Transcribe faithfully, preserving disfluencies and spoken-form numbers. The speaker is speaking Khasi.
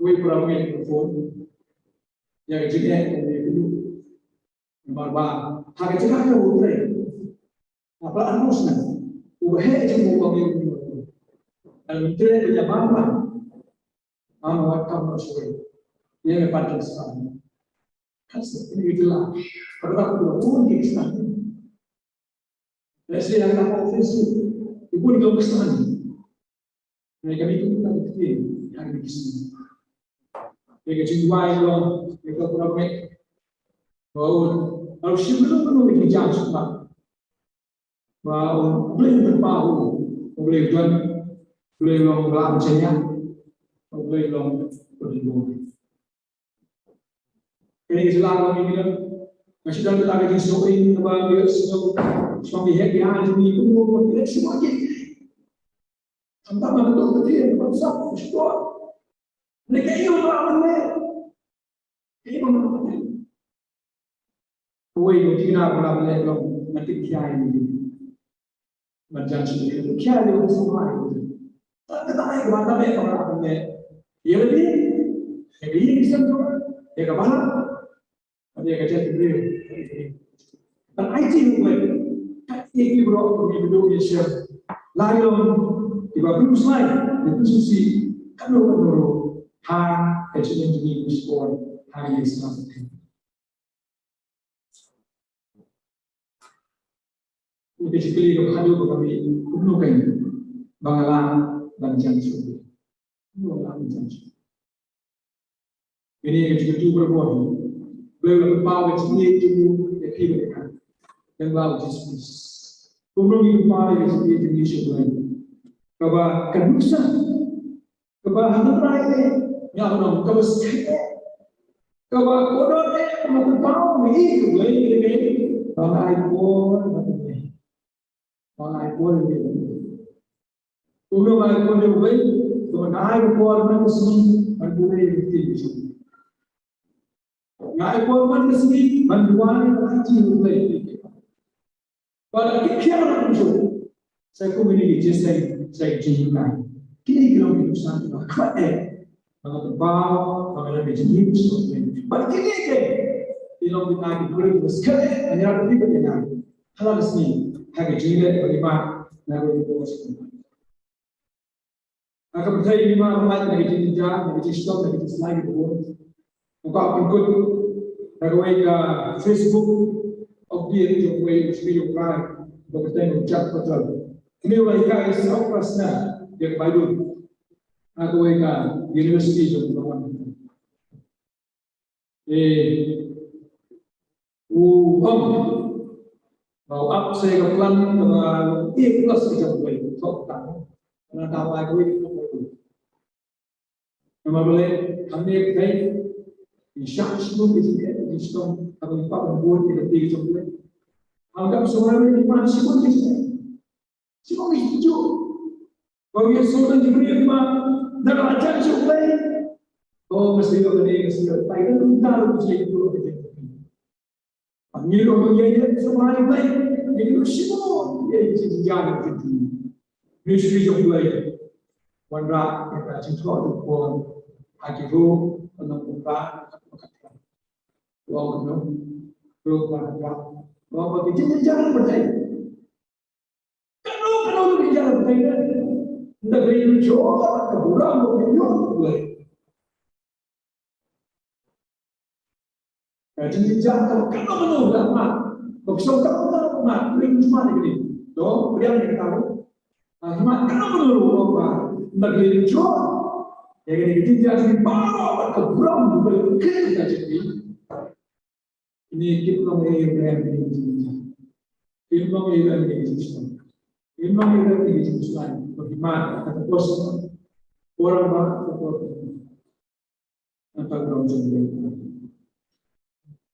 Wei para bangeit ka phone. Ïa ka jingeh ka jingeh. Namar ba ha ka jingeh ka u trei. Apa anus na? U ba heh jingmut ba ngi. Al trei ka jaban ba. Ano wat kam no shuwe. Ïa ka pantang sa. Kan sa ni jela. Kada ku pun ki sa. Let's say, ang naka office, ibun ka Pakistan. Mereka itu kita bukti yang di sini. Mereka jiwa yang mereka pura mereka. Bahwa kalau sih belum belum itu jangan suka. Bahwa belum berpahu, boleh jual, boleh long lam saya, boleh long perlu. Kane ka jylla ka mih, nga shu don kata ka jingsngewbha kaba ngi ïohsngew shuwa ngi heh ïa jingmut kumno kumno ngi leh shuwa ngi. Khamtam nga to ka thied ban sap shuwa. Ne ka ïoh ba ban leh. Ka ïoh ba ban leh. Kawei ka jingna ba ban leh long nga tip khia ïa ngi. Ban jan shu ïa khia ïa u sngewbha ïa u. Tang kata ai kaba tang ai kaba tang ai. Ïa lade. Ïa ka ïing sem tu. Ïa ka balang. Ïa ka jaitbynriew. Ban aiti u Blei. Kat ïa ki briew ki briew ïa shem. La ïa long kiba briew slai. Ïa briew sngewsih. Katno katno ruh. Ha ka jingim jingim ki shipor. Ha ka ïing sngewsih. Ïa ka jingkylli kaba haduh ba kami kumno kein ba nga lah ban jan shuh. Kumno nga lah ban jan shuh. Kane ka jingkylli ba bun. Blei u la pynpaw ka jingïeit jong u ïa phi bad ïa nga. Lyngba U Jisu Khrist. Kumno ngi pynpaw ïa ka jingïeit jong ngi sha u Blei. Kaba ka nuksa Kaba ha ngi trai eh, nga ba nong kaba skhet eh. Kaba kodot eh, kaba kyntaw eh, kaba eh, kaba eh. Ba nga ai por, ba nga ai por, ba nga ai por, ba nga ai por. Kumno nga ai por, ba nga ai por, ba nga ai por, ba nga ai por. Nga ai por man ka sngi ban duwai ban aiti ïa U Blei. Ba la kit khiah na kumjuh. Sa kum kine ki jingïaseng, sa ki jingïaseng. Kine ki long ki nuksan kiba khraw eh. Ba nga pynpaw ba nga don ka jingïaseng. Ba kine ki long kita ki briew kiba skhem eh, ba nga ïarap ïa ka sngi ha ka jingïaleh ba ngi mad na ka bynta. Ha ka pyrthei ngi mad na ka jingjynjar, na ka jingshitom, na ka jingslai kiba bun. Nga kwah pynkut na kawei ka Facebook update jong kawei u shakri Jaiñtia ba kyrteng u Jack Patel. Une u la hikai saw phra snem ïa ka Baibl ha kawei ka university jong ka. Eh, u ong ba u ap sa ïa ka plan kaba A plus ka jong U Blei. Thok tang. Namar balei hangne ka dei ngi shah shnong, ngi shah shnong, haba ngi kwah ban bud ïa ka jong U Blei. Haba kam sngewbha ngi pan shibun ki jingeh. Shibun ki jingeh. Ba ngi sngewbha jingeh ba na ka jong U Blei. Oh, mesti ïoh kane, mesti ïoh. Pai ka nungta ruh mesti ïoh ka jingeh. Ngi ruh ngi ïa ïa sngewbha ïa Blei. Ngi ruh shibun ïa ïa jingeh ïa ka jingeh. Mystery jong U Blei. Wanrah ïa ka jingthoh jong U Blei ha ki ruh, ka nongpynrah, ka nongpynrah. Wow, no. Ruh ka nongpynrah. Wow, ka jingeh ïa ka jingeh. Kano kano ka jingeh ïa ka jingeh. Nda ka ïing jong ka burom ka ïing jong U Blei. Ka jingeh ïa ka kano kano ka mat. Ba ka song kano kano ka mat. Ring cuma ni kini. To, pdiang ni kata. Ah, mat kano kano ka mat. Nda ka ïing jong. Ïa kini ka jingeh ïa ka baroh ka burom ka ïing ka jingeh. Ini kit long ïa ïa ïa ïa. Kit long ïa ïa ïa ïa. Kit long ïa ïa ïa ïa. Bagi mat kata bos. Orang ba kata bos. Kata orang jong ïa.